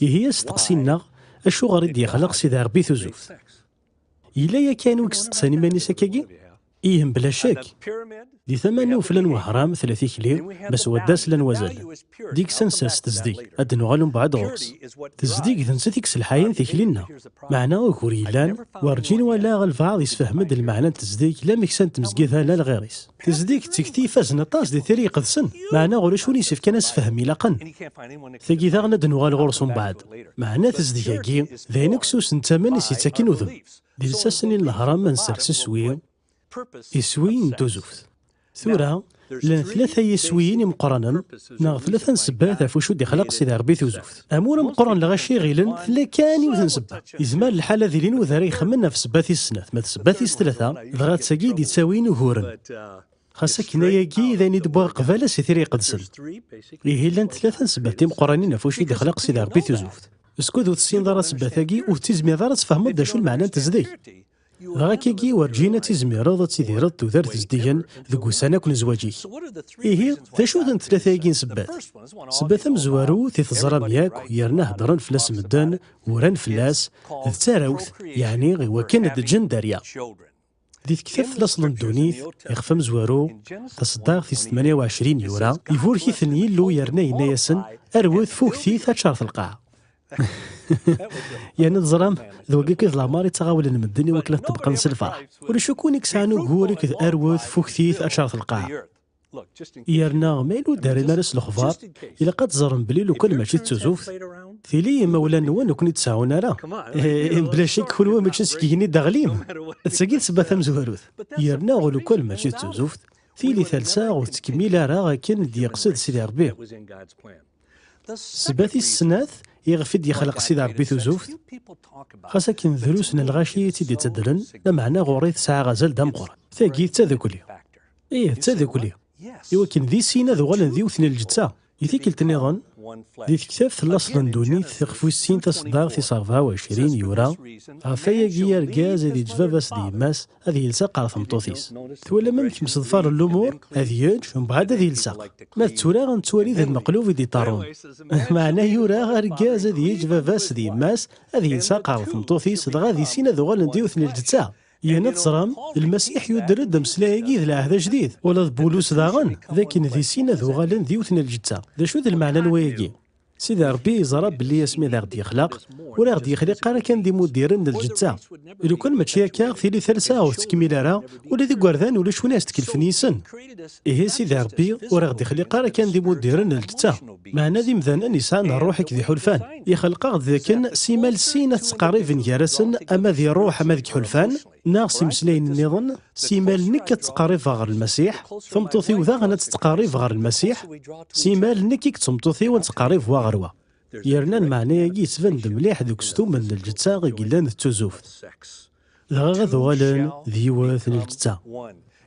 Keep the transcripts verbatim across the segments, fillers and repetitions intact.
Ihi asteqsi-nneɣ, acuɣer i d-yexleq Sidi Ṛebbi tuzuft? Yella yakan wi yesteqsan iman-is akkagi? Ih, mebla ccek. Di tama n ufella n wehram tella tikli, ma s waddas llan wazalen. Deg-s ad nsers tezdeg, ad d-nuɣal umbeɛd ɣur-s. Tezdeg d nettat i yesselḥayen tikli-nneɣ. Meɛna ugur yellan, werǧin walaɣ albaɛḍ yesfehm-d lmeɛna n tezdeg, la meksa n tmezgida la lɣir-is. Tezdeg d tikti ifazen aṭas di tira iqedsen, meɛna ɣur-c win yessefkan asefhem ilaqen. Tagi daɣen ad d-nuɣal ɣur-s umbeɛd. Meɛna tezdeg-agi, d ayen akk s usenttamen i s-yettaken udem. Di lsas-nni n lehram ad nsers iswi, iswi n tuzuft. Tura, llan tlata yiswiyen imeqqranen, neɣ tlata n ssebbat ɣef wacu d-ixleq Sidi Ṛebbi tuzuft. Amur ameqqran n lɣaci ɣilen tella kan yiwet n ssebba. Yezmer lḥal ad ilin wid ara ixemmen ɣef ssebba tis snat, ma d ssebba tis tlata, dɣa d tagi i d-ittawin uguren. Xas akken ayagi d ayen i d-wwiɣ qbala si tira iqedsen. Ihi llant tlata n ssebbat timeqqranin ɣef wacu i d-ixleq Sidi Ṛebbi tuzuft. Skud ur tessineḍ ara ssebbat-agi, ur tettizmireḍ ara ad tfehmeḍ d acu lmeɛna n tezdeg. Dɣa akkagi werǧin ad tizmireḍ ad tidireḍ tudert zeddigen deg ussan akk n zzwaǧ-ik. Ihi, d acu-tent tlata-agi n ssebbat? Ssebba tamezwarut i teẓram yakk, yerna heddren fell-as medden, uran fell-as, d tarawt, yeɛni i wakken ad d-ǧǧen dderya. Di tektabt Laṣel n ddunit, ixef amezwaru, taṣeddart tis tmanya u ɛecrin yura, iburek-iten Yillu yerna yenna-yasen, "Rwet, fuktit, ad teččar telqaɛ." Yerna teẓram, d wagi kan d leɛmer i ttɣawlen medden i wakken ad ṭṭebqen s lferḥ. Ulac akk win i yesɛan ugur akked "Rwet, fuktit, ad teččar telqaɛ." Yerna, ma yella ur d-terrim ara s lexbar, ilaq ad teẓrem belli lukan mačči d tuzuft, tili imawlan-nwen ur ken-id-seɛɛun ara. Eh, bla ccek, kenwi mačči seg yigenni d-teɣlim. D tagi i d ssebba tamezwarut. Yerna lukan mačči d tuzuft, tili talsa ur tettkemmil ara akken d-yeqsed Sidi Ṛebbi. Ssebba tis snat iɣef i d-yexleq Sidi Ṛebbi tuzuft, xas akken drus n lɣaci i tt-id-ittaddren, lameɛna ɣur-i tesɛa azal d ameqqran. Tagi d tadukli. Ih, d tadukli. I wakken di sin ad uɣalen d yiwet n lǧetta. Di tikkelt nniḍen, di tektabt Laṣel n ddunit, ixef wis sin taṣeddart tis rebɛa u ɛecrin yura, "Ɣef wayagi argaz ad yeǧǧ baba-s d yemma-s, ad yelseq ɣer tmeṭṭut-is." Twalam amek mseḍfaren lumur? Ad yeǧǧ, mbeɛd ad yelseq. Ma d tura nettwali d lmeqlub i d-iṭarrun. Meɛna yura argaz ad yeǧǧ baba-s d yemma-s, ad yelseq ɣer tmeṭṭut-is, dɣa di sin ad uɣalen d yiwet n lǧetta. Yerna teẓram, Lmasiḥ yuder-d ameslay-agi d lɛehd ajdid, ula d Bulus daɣen, d akken di sin ad uɣalen d yiwet n lǧetta. D acu d lmeɛna n wayagi? Sidi Ṛebbi yeẓra belli asmi d aɣ-d-yexleq, ur aɣ-d-yexliq ara kan d imuddiren n lǧetta. Lukan mačči akka, tili talsa ur tettkemmil ara, ula d igerdan ulac win as-tkelfen yis-sen. Ihi Sidi Ṛebbi ur aɣ-d-ixliq ara kan d imuddiren n lǧetta, meɛna d imdanen yesɛan ṛṛuḥ i k-d-iḥulfan. Ixleq-aɣ-d dakken simal sin ad ttqerriben gar-asen, ama di ṛṛuḥ ama deg iḥulfan, neɣ s imeslayen nniḍen, simal nekk ad ttqerribeɣ ɣer Lmasiḥ, tameṭṭut-iw daɣen ad tettqerrib ɣer Lmasiḥ, simal nekk i d tmeṭṭut-iw ad nettqerrib wa ɣer wa. Yerna lmeɛna-agi yettban-d mliḥ deg ustumen n lǧetta i yellan d tuzuft. Dɣa ad uɣalen d yiwet n lǧetta.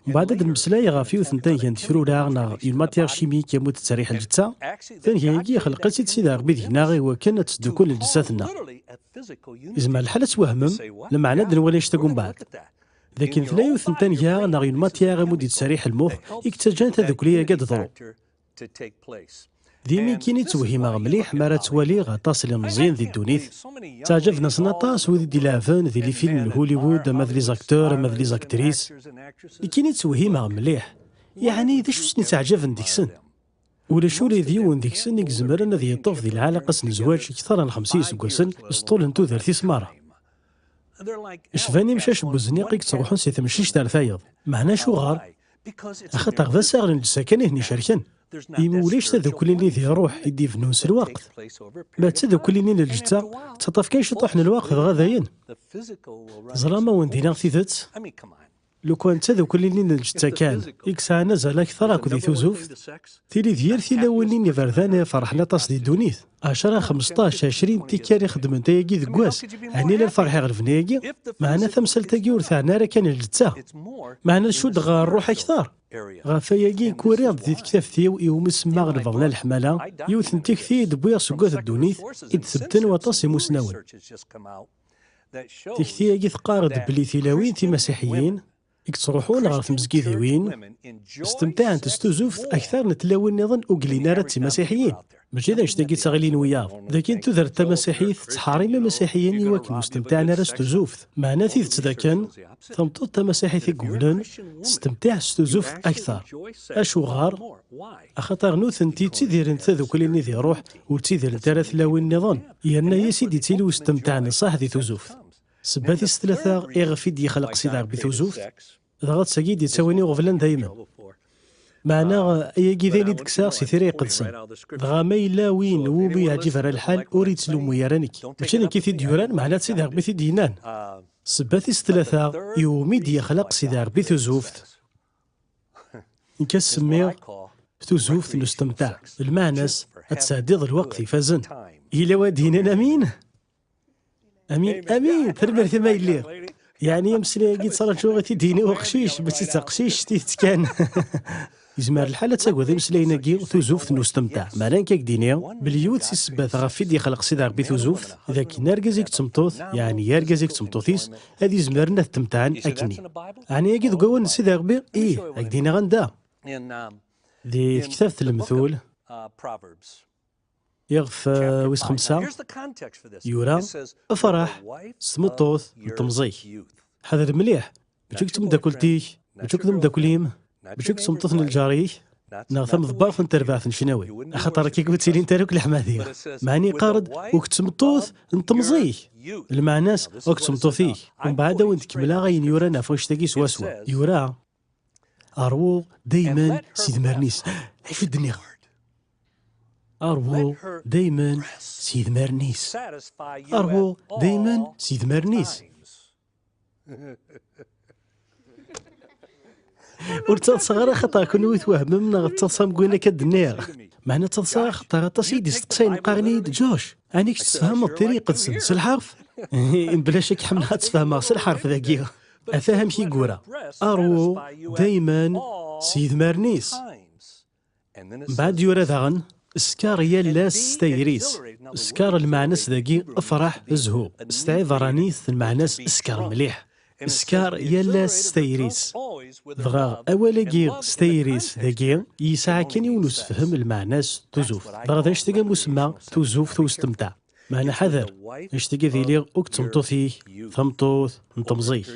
Mbeɛd ad d-nemmeslay ɣef yiwet n tanga n tekrura neɣ une matière chimique amu d-tettriḥ lǧetta, tanga-agi ixleq-itt-id Sidi Ṛebbi deg-neɣ i wakken ad tesdukkel lǧetta-tenneɣ. Yezmer lḥal ad twehmem, lameɛna ad nwali anect-agi umbeɛd. D akken tella yiwet n tanga neɣ une matière amu d-yettserriḥ lmux i yettaǧǧan tadukli-agi ad d-teḍru. D imi kan i ttwehhimeɣ mliḥ mi ara ttwaliɣ aṭas n ilemẓiyen di ddunit. Ttaɛǧaben-asen aṭas wid i d-ileɛben di lifilm n Hollywood ama d les acteurs ama d les actrices. Nekkini ttwehhimeɣ mliḥ. Yeɛni d acu i sen-ittaɛǧaben deg-sen? Ulac ula d yiwen deg-sen i izemren ad yeṭṭef di lɛalaqa-s n zzwaǧ kter n xemsa iseggasen s ṭṭul n tudert-is merra. Cban imcac n wezniq i yettruḥun si temcict ar tayeḍ. Meɛna acuɣer? Axaṭer d asaɣel n lǧetta kan i ten-icerken. Imi ulac tadukli-nni di ṛṛuḥ i d-ibennun s lweqt. Ma d tadukli-nni n lǧetta, tettaṭṭaf kan ciṭuḥ n lweqt dɣa dayen. Teẓram a wen-d-iniɣ tidet? Lukan d tadukli-nni n lǧetta kan i yesɛan azal akter akk di tuzuft, tili d yir tilawin-nni n iberdan i iferḥen aṭas di ddunit. Ɛecra, xmesṭac, ɛecrin tikkal i xeddment ayagi deg wass, ɛni la lferḥ iɣelben ayagi? Meɛna tamsalt-agi ur teɛni ara kan lǧetta. Meɛna tcudd ɣer ṛṛuḥ akter. Ɣef wayagi i k-uriɣ-d di tektabt-iw iwumi semmaɣ Lebɣel n Leḥmala, yiwet n tikti i d-wwiɣ seg wat ddunit i d-sebten waṭas imusnawen. Tikti-agi teqqar-d belli tilawin timasiḥiyin i yettruḥun ɣer tmezgidiwin stemtaɛent s tuzuft akter n tlawin nniḍen ur llin ara d timasiḥiyin. Mačči d anect-agi i d taɣili n wiyaḍ. Dakin tudert tamasiḥit tettḥarim imasiḥiyen i wakken ur stemtiɛen ara s tuzuft. Meɛna tidet dakken, tameṭṭut tamasiḥit i yumnen testemtiɛ s tuzuft akteṛ. Acuɣer? Axaṭer nutenti ttidirent tadukli-nni di ṛṛuḥ, ur ttidirent ara tlawin nniḍen. Yerna-yas i d-ittili ustemteɛ n ṣṣeḥ di tuzuft. Sebba tis tlata iɣef i d-yexleq Sidi Ṛebbi tuzuft, dɣa d tagi i d-ittawin iɣeblan daymen. Meɛna, ayagi d ayen i d-kkseɣ si Tira Iqedsen. Dɣa ma yella win wumi yeɛǧib ara lḥal, ur yettlummu ara nekk. Mačči d nekk i t-id-yuran, meɛna d Sidi Ṛebbi i t-id-yennan. Sebba tis tlata iwumi d-yexleq Sidi Ṛebbi tuzuft, nekk a s-semmiɣ tuzuft n ustemteɛ. Lmeɛna-s, ad tesɛeddiḍ lweqt ifazen. Yella wa d-yennan amin? Amin, amin, tanemmirt imi ay lliɣ. Yeɛni ameslay-agi ttraǧuɣ i t-id-yini uqcic, mačči d taqcict, tidet kan. Yezmer lḥal ad tagad imeslayen-agi tuzuft n ustemteɛ. Meɛna nekk ad k-d-iniɣ belli yiwet si ssebbat ɣef i d-yexleq Sidi Ṛebbi tuzuft, d akken argaz akked tmeṭṭut, yeɛni argaz akked tmeṭṭut-is, ad izemren ad ttemteɛen akkenni. Ɛni agi deg wawal n Sidi Ṛebbi? Ih, ad k-d-iniɣ anda. Di tektabt n Lemtul, iɣef, eh, wis xemsa, yura: "Afraḥ s tmeṭṭut n temẓi-k." Ḥader mliḥ, mačči akked tmeddakelt-ik, mačči akked umeddakel-im, mačči akked tmeṭṭut n lǧar-ik, neɣ tameḍebbart n terbaɛt n ccnawi. Axaṭer akka ur ttilint ara akk leḥmadi. Meɛna iqqar-d, "Akked tmeṭṭut n temẓi-k." Lmeɛna-s, "Akked tmeṭṭut-ik." Umbeɛd ad wen-d-kemmleɣ ayen yuran ɣef wannect-agi swaswa. Yura: "Ṛwu daymen s yidmaren-is." Acu d-nniɣ? "Ṛwu daymen s yidmaren-is." "Ṛwu daymen s yidmaren-is." Ur ttaḍsaɣ ara xaṭer kunwi twehmem neɣ tettaḍsam deg wayen akka d-nniɣ. Meɛna ttaḍsaɣ xaṭer aṭas i yi-d-isteqsayen qqaren-iyi-d: "Josh, ɛni kečč tfehmeḍ Tira Iqedsen s lḥerf?" Mebla ccek ḥemmleɣ ad tt-fehmeɣ s lḥerf dagi. Ata amek i yura: "Ṛwu daymen s yidmaren-is." Mbeɛd yura daɣen: "Sker yal ass s tayri-s." Sker lmeɛna-s dagi afraḥ, zhu. S tɛibeṛṛanit lmeɛna-s sker mliḥ. "Sker yal ass s tayri-s." Dɣa awal-agi "s tayri-s" dagi yesɛa kan yiwen usefhem lmeɛna-s tuzuft. Dɣa d anect-agi am usemma tuzuft ustemteɛ. Meɛna ḥader, anect-agi ad iliɣ akked tmeṭṭut-ik, tameṭṭut n temẓi-k.